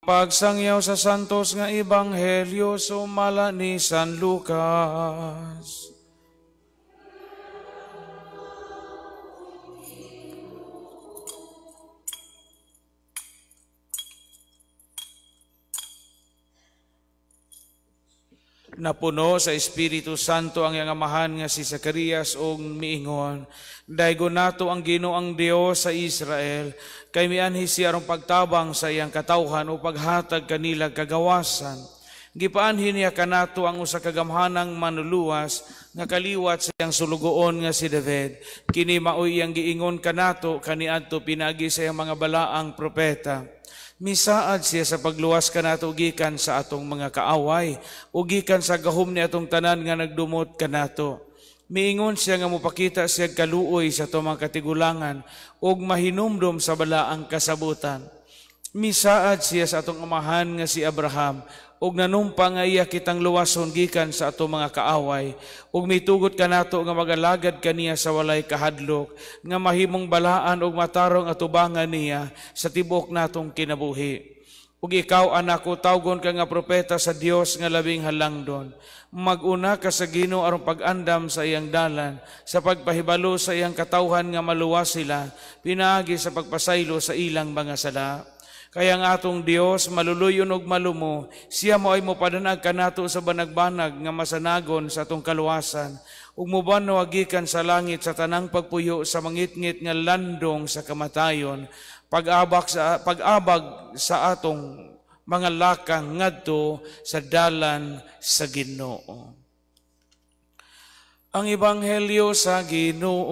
Pagsangyaw sa Santos nga Ebanghelyo sumala ni San Lucas. Napuno sa Espiritu Santo ang iyang amahan nga si Zacarias og miingon, "Daygon nato ang Ginoo ang Dios sa Israel, kay mianhi siya aron pagtabang sa iyang katawhan o paghatag kanila kagawasan. Gipaanhi niya kanato ang usa ka gamhanang manluluwas nga kaliwat sa iyang sulugoon nga si David. Kini maoy iyang giingon kanato kaniadto pinaagi sa iyang mga balaang propeta. Misaad siya sa pagluwas kanato gikan sa atong mga kaaway o gikan sa gahom ni atong tanan nga nagdumot kanato. Miingon siya nga mopakita siya kaluoy sa atong mga katigulangan ug mahinumdom sa balaang kasabutan. Misaad siya sa atong amahan nga si Abraham ug nanumpa nga iya kitang luwason gikan sa atong mga kaaway ug mitugot kanato nga magalagad kaniya sa walay kahadlok nga mahimong balaan ug matarong atubangan niya sa tibuok natong kinabuhi. Ug ikaw, anak ko, tawgon ka nga propeta sa Dios nga labing halangdon. Mag-una ka sa Ginoo aron pag-andam sa iyang dalan, sa pagpahibalo sa iyang katawhan nga maluwas sila, pinaagi sa pagpasaylo sa ilang mga sala. Kaya ang atong Dios maluluyon og malumo, siya mo ay mopadanag kanato sa banag-banag nga masanagon sa atong kaluwasan, ug mobanwa gikan sa langit sa tanang pagpuyo sa mangitngit nga landong sa kamatayon, pag-abag sa atong mga lakang ngadto sa dalan sa Ginoo." Ang Ebanghelyo sa Ginoo.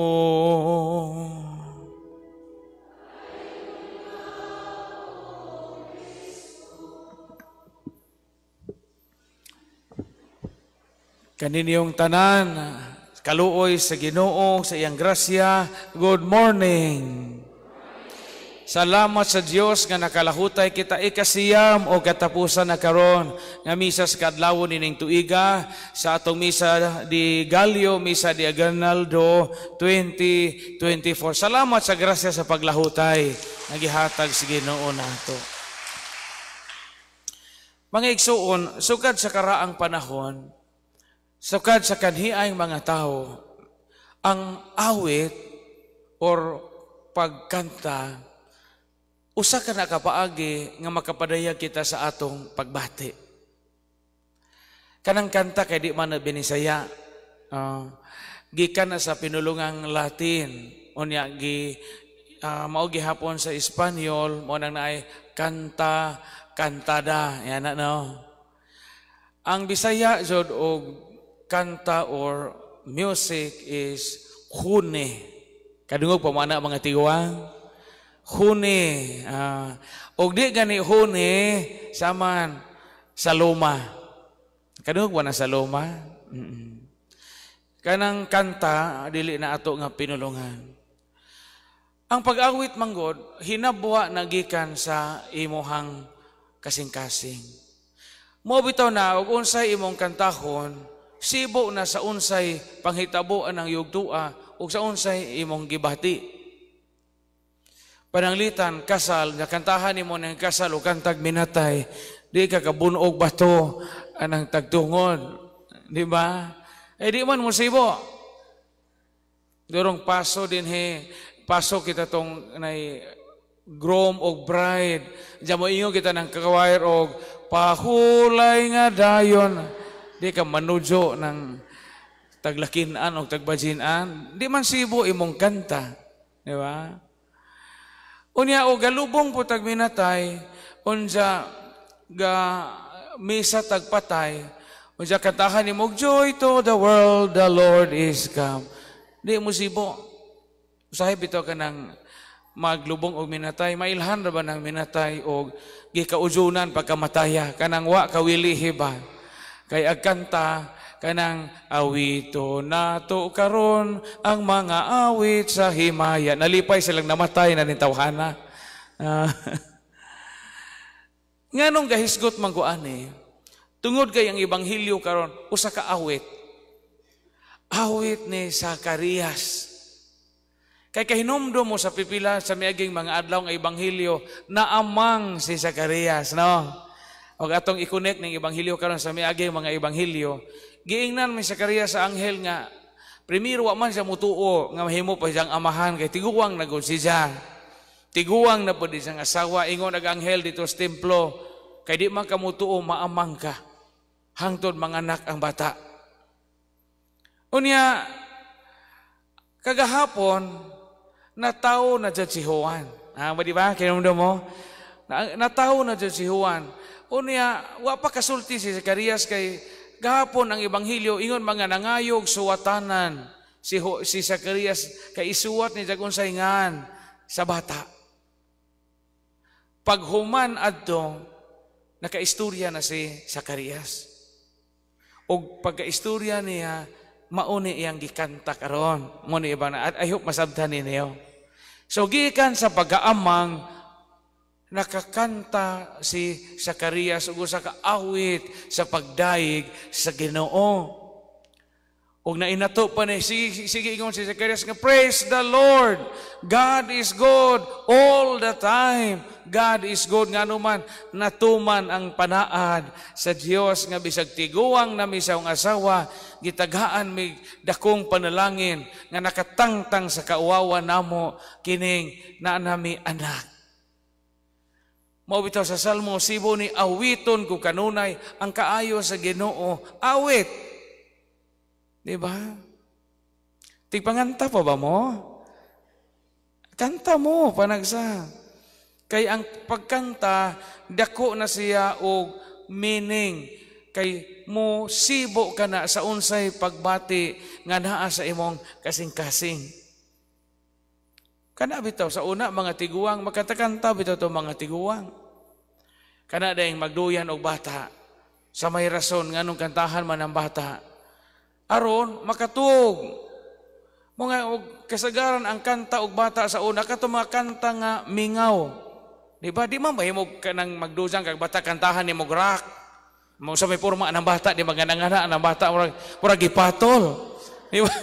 Kaninyong tanan, kaluoy sa Ginoo, sa iyang grasya. Good morning. Salamat sa Dios nga nakalahutay kita ikasiyam o katapusan na karon nga misa sa kadlawon nining tuiga sa atong misa di Gallo, misa di Aguinaldo 2024. Salamat sa grasya sa paglahutay nga gihatag sa Ginoo nato. Mga igsuon, sukad sa karaang panahon, sukad sa kanhiang mga tao, ang awit or pagkanta usa ka nakapaagi nga makapadayag kita sa atong pagbati. Kanang kanta kay di man na binisaya. Gikan na sa pinulungang Latin, unya gi mao gihapon sa Espanyol, mao nang naay kanta, kantada, yan na no. Ang Bisaya jud og kanta or music is hune. Kadungog pa man na mga tiguang? Hune. Og di gani hune saman saloma. Kadungog ba na saloma? Kanang kanta dili na ato nga pinulungan. Ang pag-awit manggod hinabwa na gikan sa imuhang kasing-kasing. Mao bitaw na og unsay imong kantahon, sibo na sa unsay panghitaboan ang yugtua ug sa unsay imong gibati. Pananglitan, kasal, nga kantahan nimo ng kasal o kantag minatay, di ka kabunog bato anang tagtungod. Di ba? Eh di man mo sibo. Durong paso din he, paso kita tong nay groom og bride. Diyan mo ingon kita ng kakawair og pahulay nga dayon. Di ka manudyo ng taglakinan o tagbajinan. Di man sibo imong kanta. Di ba? Unya o galubong po tagminatay, unja ga misa tagpatay, unja kantahan ni mo, "Joy to the world, the Lord is come." Di mo sibo. Usahay bitaw ka ng maglubong og minatay, mailhan ra ba ng minatay og gikaujunan pagkamataya, kanang wa kawilihi ba? Kay ag kanta, kanang awito nato karon ang mga awit sa himaya. Nalipay silang namatay na ning tawhana. Nganong gahisgot man ko ani? Tungod kay ang ebanghelyo karon usa ka awit. Awit ni Zacarias. Kay kahinumdom mo sa pipila sa miaging mga adlaw nga ebanghelyo, naamang si Zacarias, no? Og atong i-connect ning ebanghelyo karon sa miaging mga ebanghelyo, giingnan mi Zacarias sa anghel nga primero wa man siya mutuo nga mahimo pa siyang amahan kay tiguang na gud siya. Tiguang na pud siyang asawa. Ingon ang anghel dito sa templo, kay di man ka mutuo, maamang ka hangtod manganak ang bata. Unya kagahapon natawo na dyan si Juan. Ah, di ba? Kinumdum mo? Natawo na dyan si Juan. Unya, wa pa kasulti si Zacarias kay gahapon ang ebanghelyo ingon mga nangayog suwatanan si Zacarias kay isuwat ni jag unsay ngan sa bata. Paghuman adto, nakaistorya na si Zacarias. Og pagkaistorya niya, mauni iyang gikanta karon. Mo ni iba na. I hope masabtan ninyo. So gikan sa pag-aamang, nakakanta si Zacarias ug usa ka awit sa pagdayeg sa Ginoo. Ug nainato pa ni sige, sige ingon si Zacarias nga, "Praise the Lord. God is good all the time. God is good." Ngano man natuman ang panaad sa Dios nga bisag tiguang na mi sa asawa, gitagaan mig dakong panalangin nga nakatangtang sa kauwawan namo kining naa nami anak. Mao bitaw sa Salmo, sibo ni awiton ko kanunay ang kaayo sa Ginoo. Awit. Di ba? Tigpanganta pa ba mo? Kanta mo, panagsa. Kay ang pagkanta, dako na siya og meaning. Kay mo sibo ka na sa unsay pagbati nga naa sa imong kasing-kasing. Kana bitaw sa una mga tiguang, magkanta-kanta bitaw to mga tiguang. Kana dayeng magduyan og bata. Sa may rason nganong kantahan man ang bata. Aron makatuog. Mga og kasagaran ang kanta og bata sa una kato mga kanta nga mingaw. Di ba? Di man mahimo kanang magdusang kag bata kantahan ni mo rock. Mo sa may porma ng bata di maganangana ang bata, murag murag gipatol. Di ba?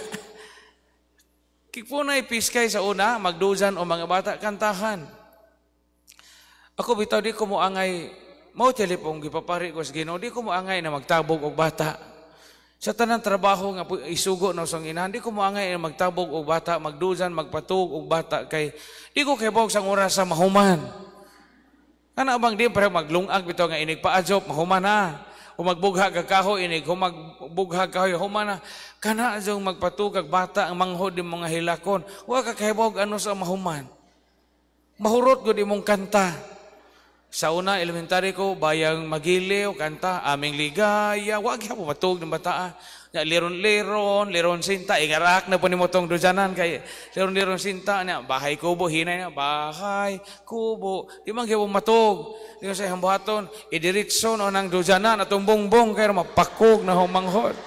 Kikpunay piskay sa una magdusan o mga bata kantahan. Ako bitaw di ko mo angay mao telepong gipapari ko sa Ginoo, di ko mo angay na magtabog og bata. Sa tanang trabaho nga isugo na sa inahan, di ko mo angay na magtabog og bata, magdusan, magpatug og bata kay di ko kay sang oras sa mahuman. Kana bang di pareho maglungag bitaw nga inig paadjop mahuman na. O magbugha kag kahoy, inig humagbugha kahoy human na. Kana jung magpatug bata ang manghod di mga hilakon. Wa ka kahibaw ano sa mahuman. Mahurot gud imong kanta. Sa una, elementary ko, bayang magiliw, kanta, aming ligaya, wag gyapon matug ng bata. Ya, liron-liron, liron sinta, ingarak na po ni mo tong dujanan, kay liron-liron sinta, niya, bahay kubo, hinay niya, bahay kubo, di man gyapon matug. Di ko sa iyang buhaton, idiritso no ng dujanan, atong bongbong, kay mapakog na humanghod.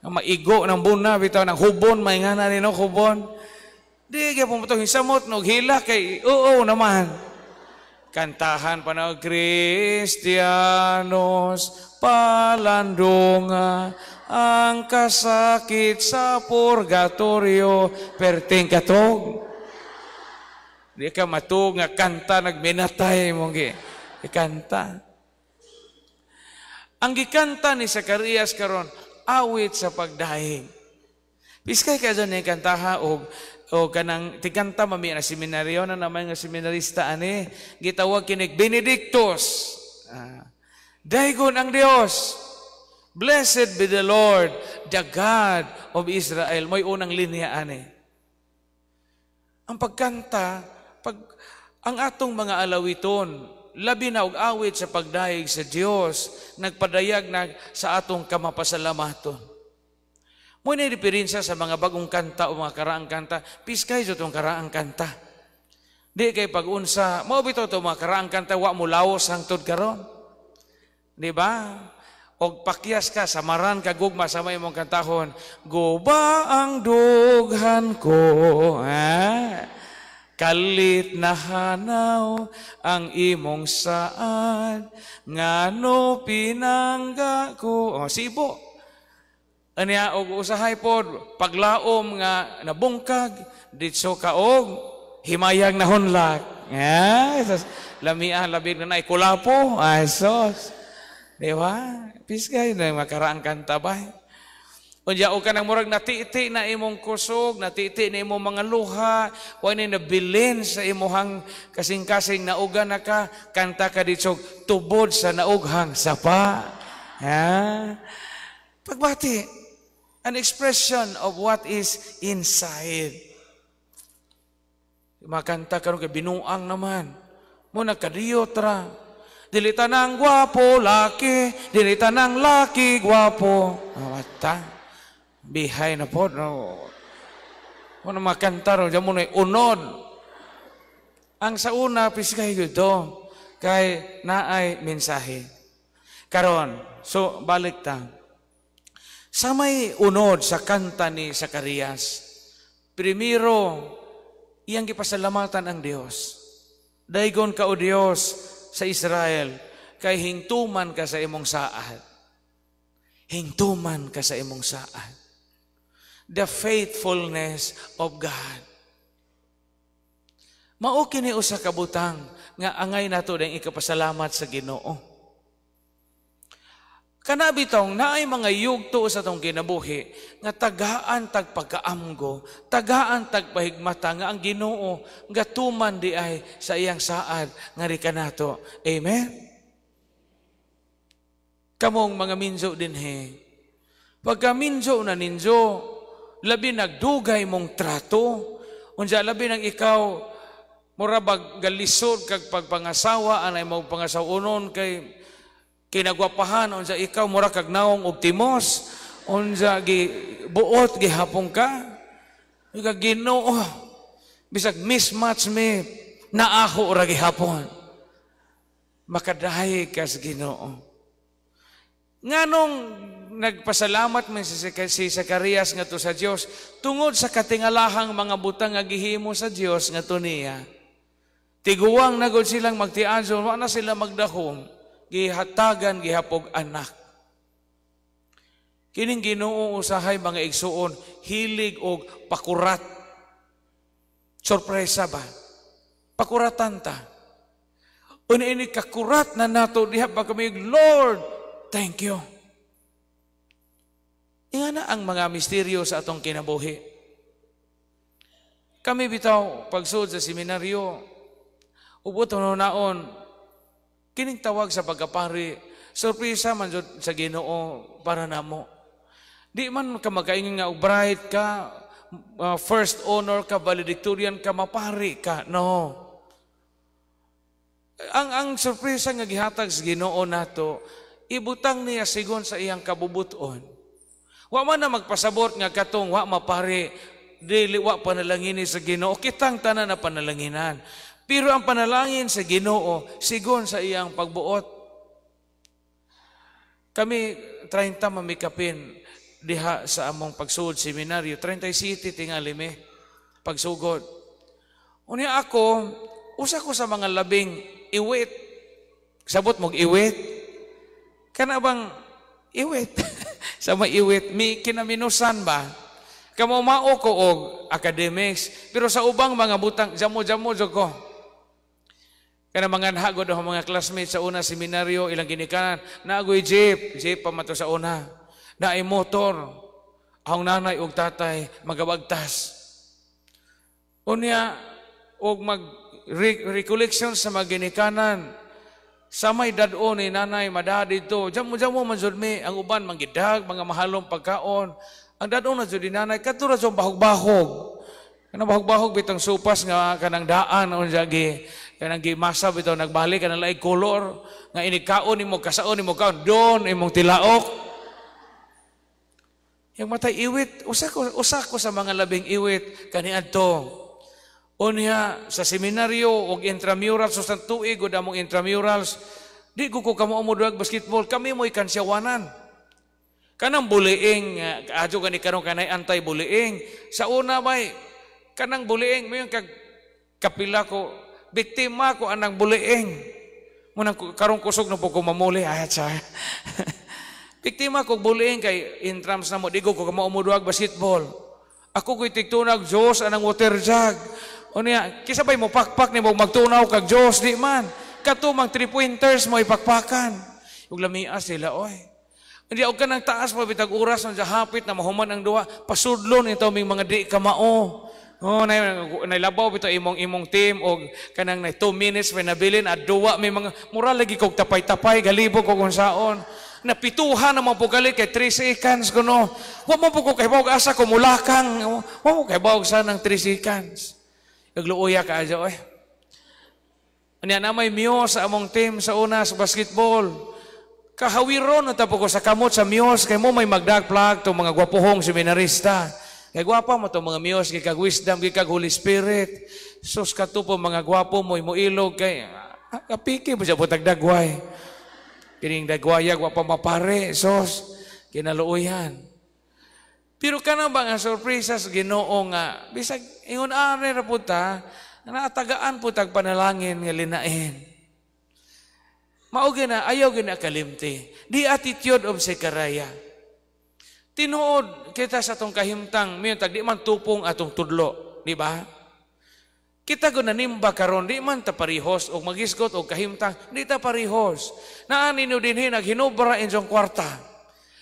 Maigo ng buna, bitaw ng hubon, may nga na no, hubon. Di gyapon matug, hisamot, no, hila, kay, oo naman. Kantahan pa na Kristianos palandunga ang kasakit sa purgatorio perting katog. Di ka matug nga kanta nagminatay mo gi kanta. Ang gikanta ni Zacarias karon awit sa pagdahig. Piskay ka dyan ni kantaha og o kanang tigkanta mami na seminaryo na naman nga seminarista ani gitawag kinig Benedictus. Daygon ang Dios. Blessed be the Lord, the God of Israel. Mo'y unang linya ani. Ang pagkanta, pag ang atong mga alawiton, labi na og awit sa pagdayeg sa Dios, nagpadayag na sa atong kamapasalamaton. Mo na diferensya sa mga bagong kanta o mga karaang kanta, piskay sa itong karaang kanta. Di kay pag-unsa, mao bitaw to mga karaang kanta, wa mo laos hangtod karon. Di ba? Og pakyas ka, samaran ka gugma sa may imong kantahon, guba ang dughan ko, ha? Kalit na hanaw ang imong saad, ngano pinangga ko. O, sibo. Anya og usahay pod paglaom nga nabungkag ditso ka og himayang nahunlak. Yeah, lamia labi na nay kulapo. Ay sos. Di ba? Pisgay na makaraang kanta ba? Unya og kanang murag natiti na imong kusog, natiti na imong mga luha, wa ni nabilin sa imuhang kasing-kasing, nauga na ka, kanta ka dito tubod sa naughang sapa. Ha? Pagbati, an expression of what is inside. Makanta karon kay binuang naman. Mo nagkadiyot ra. Dili tanang gwapo laki, dili tanang laki gwapo. Mata. Bihay na po. No. Mo na makanta ro, mo na unod. Ang sa una, pisgay gito. Kay naay mensahe. Karon, so balik ta. Sa may unod sa kanta ni Zacarias, primero, iyang gipasalamatan ang Dios. Daygon ka, O Dios, sa Israel, kay hingtuman ka sa imong saad. Hingtuman ka sa imong saad. The faithfulness of God. Mao kini usa ka butang nga angay nato dayong ikapasalamat sa Ginoo. Kana bitong naay mga yugto sa atong kinabuhi nga tagaan tag pagkaamgo, tagaan tag pahigmata nga ang Ginoo gatuman di ay sa iyang saad nga kanato. Amen. Kamong mga minzo dinhi. Pagka minzo na ninzo, labi nagdugay mong trato, unsa labi nang ikaw mura bag galisod kag pagpangasawa anay mo pangasawonon kay kinagwapahan, unsa ikaw mura kag naong og timos, unsa gi buot gihapon ka ika Ginoo bisag mismatch me naaho ra gihapon, makadayeg ka sa Ginoo. Nganong nagpasalamat man si Zacarias ngadto sa Dios? Tungod sa katingalahang mga butang nga gihimo sa Dios ngadto niya. Tiguang na gud silang magtiadson, wa na sila magdahom, gihatagan gihapog anak. Kining Ginoo usahay, mga igsuon, hilig og pakurat. Sorpresa ba? Pakuratan ta. Una ini kakurat na nato diha pa kami, "Lord, thank you." Ingana ang mga misteryo sa atong kinabuhi. Kami bitaw, pagsud sa seminaryo, ubot naon, kining tawag sa pagkapari, sorpresa man jud sa Ginoo para namo. Di man ka makaingon nga bright ka, first honor ka, valedictorian ka, mapari ka. No. Ang sorpresa nga gihatag sa Ginoo nato, ibutang niya sigon sa iyang kabubuton. Wa man na magpasabot nga katong wa mapari, dili wa panalangin sa Ginoo. Kitang tanan na panalanginan. Pero ang panalangin sa Ginoo sigon sa iyang pagbuot. Kami 30 mamikapin diha sa among pagsugod seminaryo, 37 tingali mi pagsugod. Unya ako, usa ko sa mga labing iwit. Sabot mog iwit. Kana bang iwit? Sa may iwit, mi kinaminusan ba? Kamo mao ko og academics, pero sa ubang mga butang jamo-jamo jud ko. Kana mga nahagod ang mga classmates sa una seminaryo, ilang ginikanan, naagoy jeep, jeep pa man to sa una. Naay motor. Ang nanay ug tatay magabagtas. Unya og mag recollection sa mga ginikanan, sa may dad-on ni nanay madaha dito. Jamo-jamo man jud mi, ang uban manggidag, mga mahalong pagkaon. Ang dad-on na jud ni nanay kadto ra jud bahog-bahog. Kanang bahog-bahog bitang supas nga kanang daan unsa gi kanang gimasa bitaw nagbalik kanang laing color nga inig kaon nimo, kasaon nimo kaon don imong tilaok. Yang matay iwit, usa ko sa mga labing iwit kaniadto. Unya sa seminaryo og intramurals sa tuig gud among intramurals, di ko kamo mo duag basketball, kami mo'y kansyawanan. Kanang buliing, adyo gani karon kanay antay buliing. Sa una may kanang buliing mayon kag kapila ko, biktima ko anang buliing. Munang karong kusog na po ko mamuli ay tsa. Biktima kog bullying kay intrams na mo, di ko ko muduag basketball. Ako ko'y tigtunag Diyos anang water jug. O niya, kinsa bay mo pakpak nimo magtunaw kag Diyos, di man. Kato mang three pointers mo ipakpakan. Ug lamia sila, oy. Hindi og kanang taas pa bitag oras sa hapit na mahuman ang duwa, pasudlon ito ming mga di kamao. Oh, nay nailabaw bitaw imong imong team og kanang nay 2 minutes may nabilin at duwa may mga mura lagi kog tapay-tapay, galibog kog unsaon. Napituhan na mo galit kay 3 seconds kuno. Wa mo po ko kay bawog asa ko mulakang. Wa mo kay bawog sa ng 3 seconds. Nagluoya ka adyo oy. Anya na may miyos sa among team sa una sa basketball. Kahawiron na tapo ko sa kamot sa miyos kay mo may magdagplag to mga gwapuhong seminarista. Kay gwapa mo to mga miyos kay kag wisdom kay kag Holy Spirit. Sus katupo mga gwapo mo mo ilog kay kapiki mo siya po tagdagway. Kining dagwayag wa pa mapare, sos kinaluoyan. Pero kana ba nga sorpresa sa Ginoo nga bisag ingon are ra pud ta, naatagaan pud tag panalangin nga linain. Mao na ayaw gina kalimti. The attitude of Zechariah. Tinuod kita sa atong kahimtang, mayon tag di man tupong atong tudlo, di ba? Kita ko nanimba karon, di man ta parihos og magisgot og kahimtang, di ta parihos. Naa ninyo dinhi naghinubra inyong kwarta.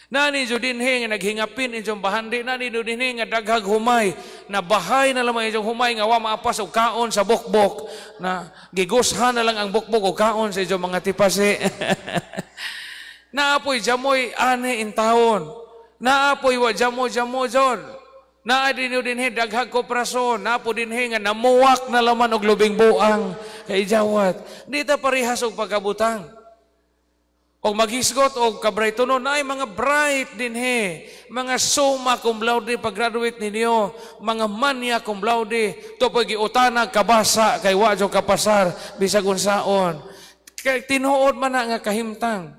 Naa ninyo dinhi nga naghingapin inyong bahandi, naa ninyo dinhi nga daghag humay, na bahay na lamang inyong humay nga wa maapas og kaon sa bokbok, na gigushan na lang ang bokbok og kaon sa inyong mga tipasi. Naapoy jamoy ane in taon. Naapoy wa jamo-jamo jod. Naa dinyo dinhi daghag ko praso, naapo dinhi nga namuwak na laman og lubing buang kay jawat. Di ta parehas og pagkabutang. Og maghisgot og kabraytonon, naay mga bright dinhi, mga summa cum laude pag-graduate ninyo, mga magna cum laude, to pag giutanag kabasa kay wa jud kapasar bisag unsaon. Kay tinuod man na nga kahimtang.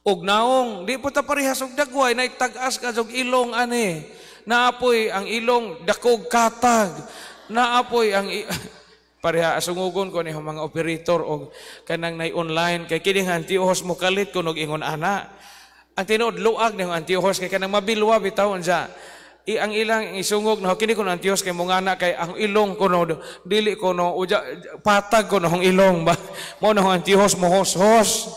Og naong, di po ta parehas og dagway, nay tag-as ka og ilong ani. Naapoy ang ilong dakog katag. Naapoy ang pareha asungugon ko ni mga operator og kanang nay online kay kini nga Antiochos mo kalit kunog ingon ana. Ang tinuod luag ni Antiochos kay kanang mabilwa bitaw unsa. I ang ilang isungog na kini kun Antiochos kay mongana kay ang ilong kuno dili kuno uja patag kuno ang ilong ba. Mo na ang Antiochos mo hos-hos.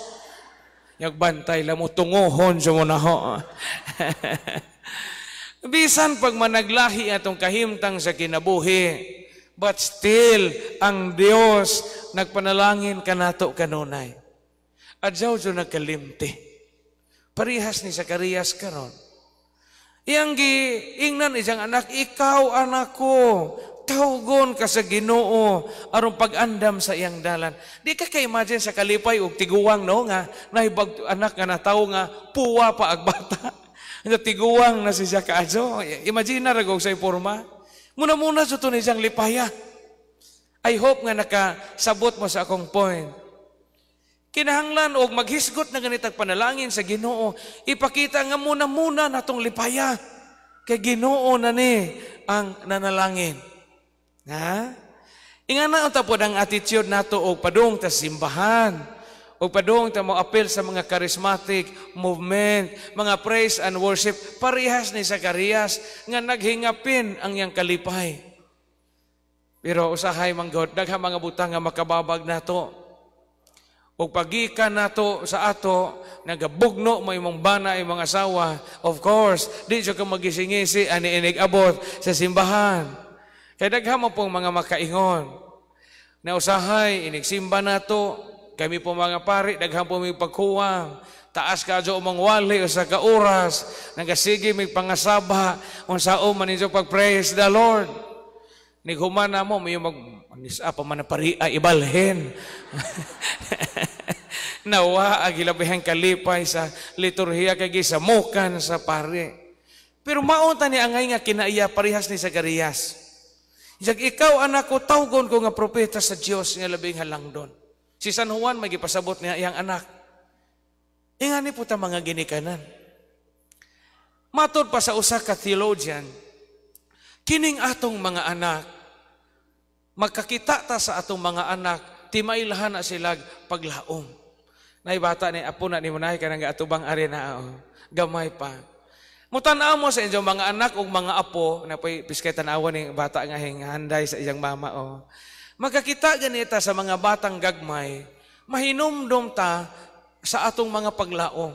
Yagbantay la mo tunguhon sa mo naho. Bisan pag managlahi atong kahimtang sa kinabuhi, but still, ang Dios nagpanalangin kanato kanunay. Adyaw dyan nagkalimti. Parihas ni Zacarias karon. Iyang giingnan isang anak, ikaw anak ko, tawgon ka sa Ginoo aron pag-andam sa iyang dalan. Di ka ka-imagine sa kalipay og tiguang no nga nahibag anak nga natawo nga puwa pa ag bata. Nga tiguang na si siya kaadyo. Imagine na ragog sa porma. Muna-muna sa ito ni siyang lipaya. I hope nga nakasabot mo sa akong point. Kinahanglan og maghisgot na ganitag panalangin sa Ginoo, ipakita nga muna-muna natong lipaya. Kay Ginoo na ni ang nanalangin. Ha? Ingana unta pod ang attitude nato og padung ta simbahan. Og padung ta mo appeal sa mga charismatic movement, mga praise and worship, parehas ni Zacarias nga naghingapin ang iyang kalipay. Pero usahay man God, daghang mga butang nga makababag nato. Og pagikan nato sa ato, nagabugno mo imong bana imong asawa, of course, di siya ka magisingisi ani inig abot sa simbahan. Kay daghan mo pong mga makaingon. Na usahay inig simba nato, kami po mga pari, daghan po may pagkuwang. Taas ka adyo umang wali usa ka oras, nagasige may pangasaba, unsa man ninyo pag-praise the Lord. Nighuman na mo, may mag nisa pa man na pari ay ibalhin. Nawa ang gilabihan kalipay sa liturhiya kay gisamukan sa pari. Pero maunta ni angay nga kinaiya parehas ni Zacarias. Isag ikaw anak ko, tawgon ko nga propeta sa Dios nga labing halangdon. Si San Juan magipasabot niya iyang anak. Ingani po ta mga ginikanan. Matod pa sa usa ka theologian, kining atong mga anak, magkakita ta sa atong mga anak, timailhan na sila paglaom. Nay bata ni apo na ni mo kanang gaatubang ari na, oh. Gamay pa. Mutanaw mo sa inyong mga anak ug mga apo, na po'y piskay tanawa ning bata nga handay sa iyang mama, oh. Magkakita ganita sa mga batang gagmay, mahinumdum ta sa atong mga paglaom.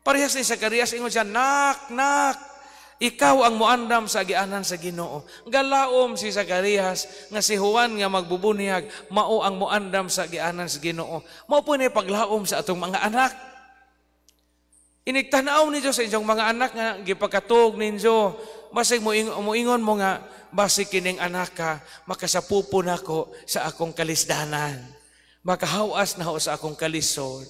Parehas ni Zacarias, ingon siya, "Nak, nak, ikaw ang muandam sa agianan sa Ginoo." Galaom si Zacarias nga si Juan nga magbubunyag mao ang muandam sa agianan sa Ginoo. Mao po ni paglaom sa atong mga anak. Inigtanaw ninyo sa inyong mga anak nga gipakatug ninyo. Basig mo moingon mo nga basig kining anak ka makasapupo nako sa akong kalisdanan. Makahawas na ho sa akong kalisod.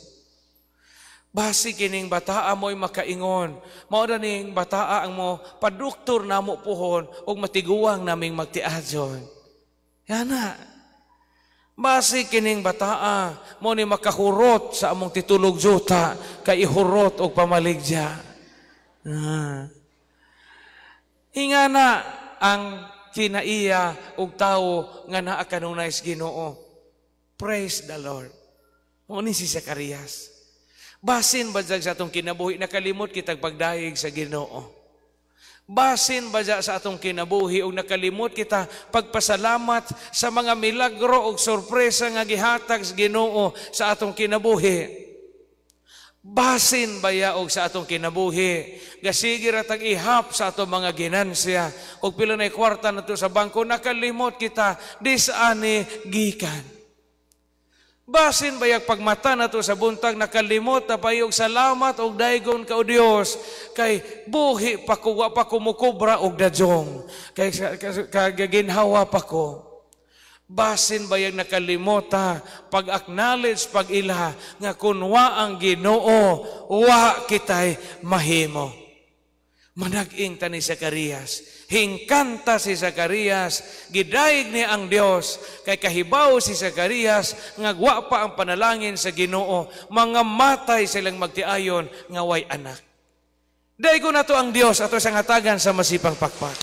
Basi kining bataa mo'y makaingon. Mao na ning bataa ang mo paduktor namo puhon ug matiguang naming magtiadyon. Yana. Basi kining bataa mo ni makahurot sa among titulog juta kay ihurot og pamaligya. Ah. Ingana ang kinaiya og tawo nga naa kanunay sa Ginoo. Praise the Lord. Mo ni si Zacarias. Basin ba sa atong kinabuhi nakalimot kitag pagdayeg sa Ginoo? Basin ba sa atong kinabuhi og nakalimot kita pagpasalamat sa mga milagro og sorpresa nga gihatag sa Ginoo sa atong kinabuhi? Basin baya og sa atong kinabuhi gasige ra tag ihap sa atong mga ginansya og pila na kwarta nato sa bangko, nakalimot kita disani gikan? Basin bayag pagmata nato sa buntag nakalimot na payog salamat og daygon ka o Dios kay buhi pa ko, wa pa ko mukobra og dadyong kay kagaginhawa pa ko. Basin bayag nakalimota pag-acknowledge, pag-ila nga kun wa ang Ginoo, wa kitay mahimo. Manag-ing ta ni Zacarias. Hingkanta si Zacarias, gidayeg niya ang Dios kay kahibaw si Zacarias nga wa pa ang panalangin sa Ginoo, mga matay silang magtiayon nga way anak. Daygon nato ang Dios, ato sa hatagan sa masipang pakpak.